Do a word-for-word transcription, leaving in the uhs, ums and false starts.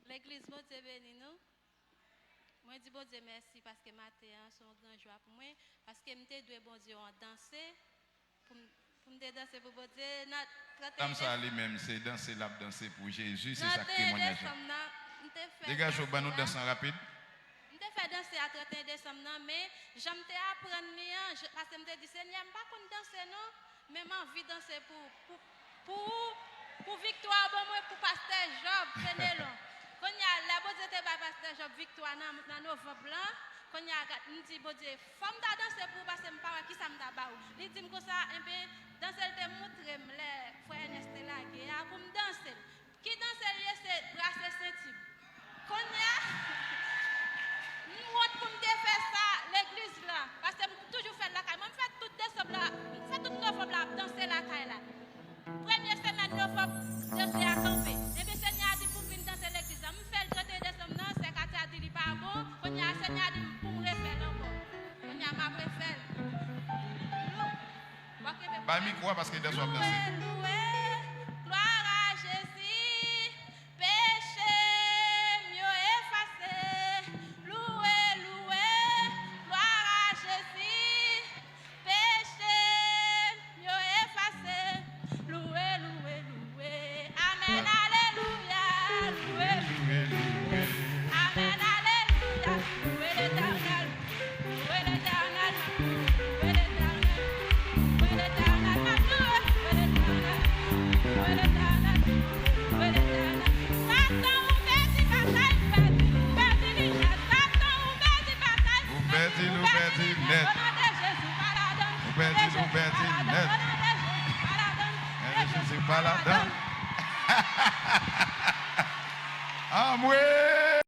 Legliz, Bondye beni nou. Mwen di Bondye mèsi paske maten an se yon gran jwa pou mwen, paske m te dwe Bondye yon danse pou m, pou m te danse pou Bondye nan trannteyen desanm nan. Dam sa li menm, se danse l ap danse pou Jezi, se sa k temwanyaj la. Trannteyen desanm nan, m te fè danse a. Degaje w, ban nou dans lan rapid. M te fè danse a trannteyen desanm nan, men jan m te aprann li an, jan, paske m te di, Senyè, m pa konn danse non, men m anvi danse pou, pou, pou, pou viktwa w ban mwen pou pastè Jòb Fenelon. Kounye a, lè Bondye te bay pastè Jòb viktwa nan, nan novanm lan, kounye a, gad, m di, Bondye, fò m ta danse pou ou, paske m pa wè kisa m ta ba ou. Li di m konsa, enben, danse l te montre m lè frè Ernest te lage a pou m danse l. Ki danse l ye? Se brase senti m. Kounye a, m wont pou m te fè sa legliz la, paske m toujou fè l lakay mwen. M fè tout desanm la, m fè tout novanm la ap danse lakay la. Premye semèn novanm, danse a kanpe. Ebyen, Senyè a di pou m vin danse legliz la. M fè l trannteyen desanm nan, sè Katia di li pa bon. Kounye a, Senyè a di m pou m refè l ankò. Kounye a, m ap refè l. Lou-, w ap kenbe pou mwen. Bay mikwo a paske danse w ap danse. Louwe, louwe, glwa a Jezi. Peche m yo efase, louwe, louwe, glwa a Jezi. Peche m yo efase, louwe, louwe, louwe. Amèn, alelouya, louwe, louwe, louwe. Amèn, alelouya, louwe Letènèl. Louwe Letènèl, louwe Letènèl, louwe Letènèl, louwe Letènèl, louwe Letènèl, louwe Letènèl. Satan, ou pèdi batay, ou pèdi, ou pèdi li nèt. Satan, ou pèdi batay, ou pèdi, ou pèdi li nèt. O non de Jezi, ou pa ladann. Ou pèdi, ou pèdi li nèt. O non de Jezi, ou pa ladann. Men Jezi pa ladann. Anmwe!